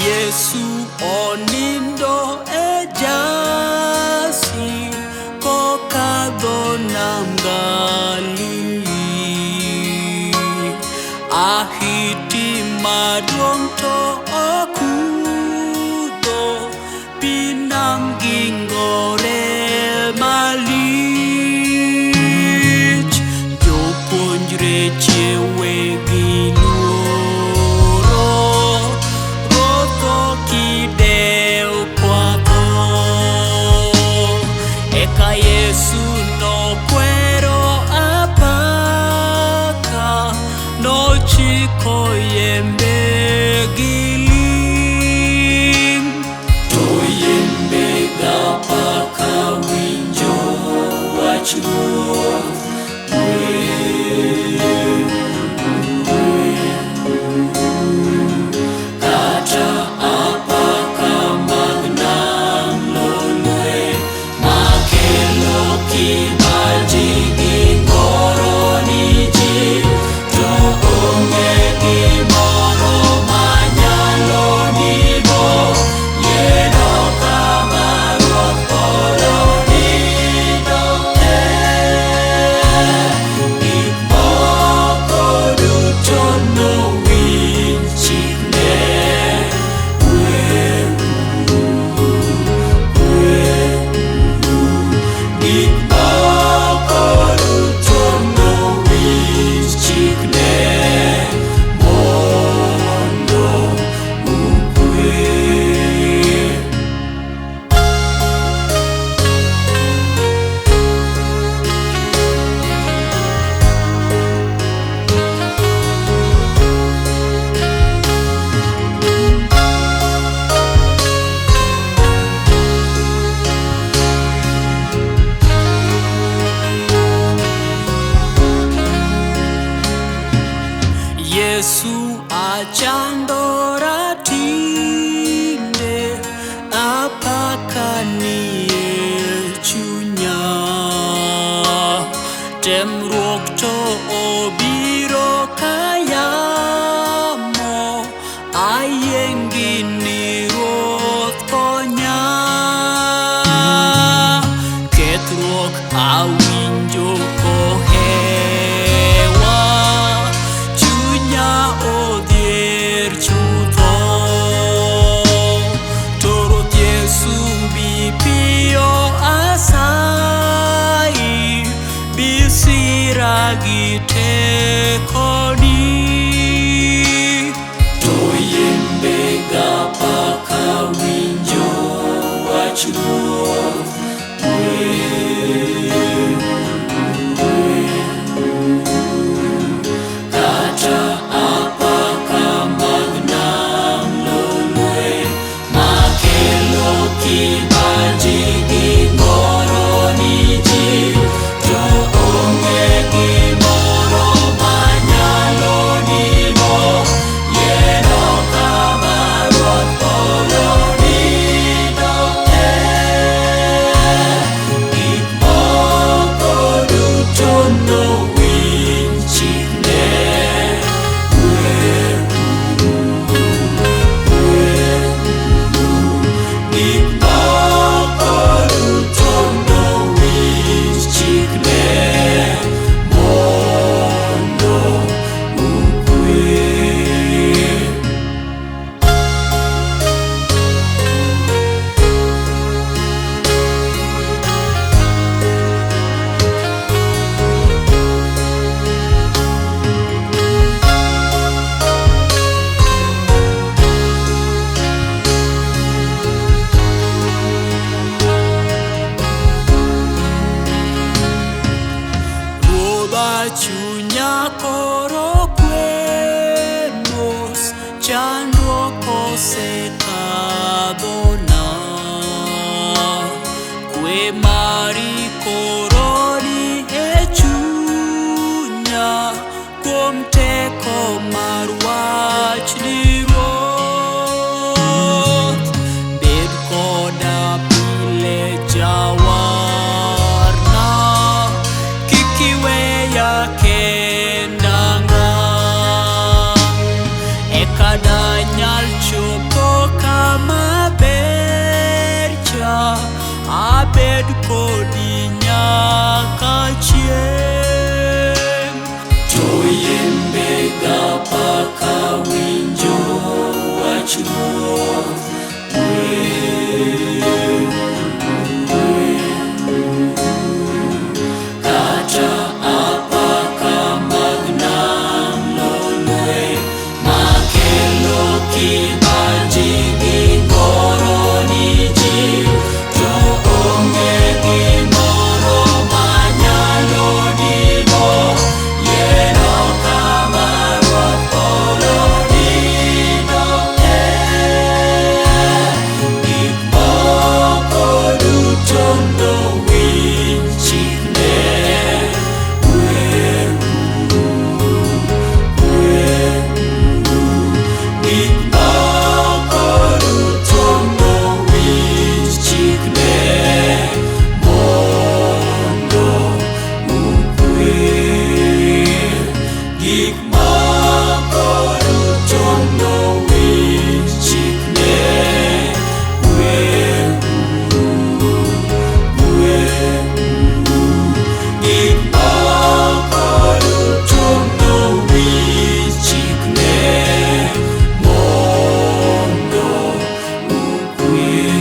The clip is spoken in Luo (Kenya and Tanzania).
Yesu onindo e jasi kokadho nam Galili. Ahiti maduong' to okudho, pi nam gingore malich. Jopuonjre chiewe gi luoro, Ruoth ok idew kwatho. Eka Yesu nokwero apaka, nochiko yembe gi ling'. To yembe gapaka winjo wach Ruoth. Kata apaka mag nam lolwe makelo kibaji gi ngoro ni ji, to onge gimoro manyalo nigo yieno kama Ruoth polo nindo e. Gik moko duto nowinj chikne. Gik moko duto nowinj chikne mondo okwe. Yesu achandora tinde, apaka nie chunya. Temruok to obiro ka yamo, ayiengini Ruoth konya. Kethruok awinjo kohewa, chunya odhier chutho. To Ruoth Yesu bi piyo asayi, bi sira gi tekoni. To yembe gapaka winjo wach Ruoth. Kata apaka mag nam lolwe makelo kibaji gi ngoro ni ji, to onge gimoro manyalo nigo yieno kama Ruoth polo nindo e. Gik moko duto nowinj chikne. Gik moko duto nowinj chikne mondo okwe. Ruodha chunya koro kwe mos, chandruok osekadhona. Kwe mari koro ni e chunya, kuom teko mar wachni Ruoth. Bed koda pile jawarna, kik iweya kenda ngang'. Eka danyal chopo. chieng'. To yembe gapaka winjo wach Ruoth. Kata apaka mag nam lolwe makelo kibaji gi ngoro ni ji, to onge gimoro manyalo dino yieno kama Ruoth polo dino e. Gik moko duto nowinj chikne. Gik moko duto nowinj chikne mondo okwe. Gik moko duto nowinj chikne. Kwe, kwe. Gik moko duto nowinj chikne mondo okwe.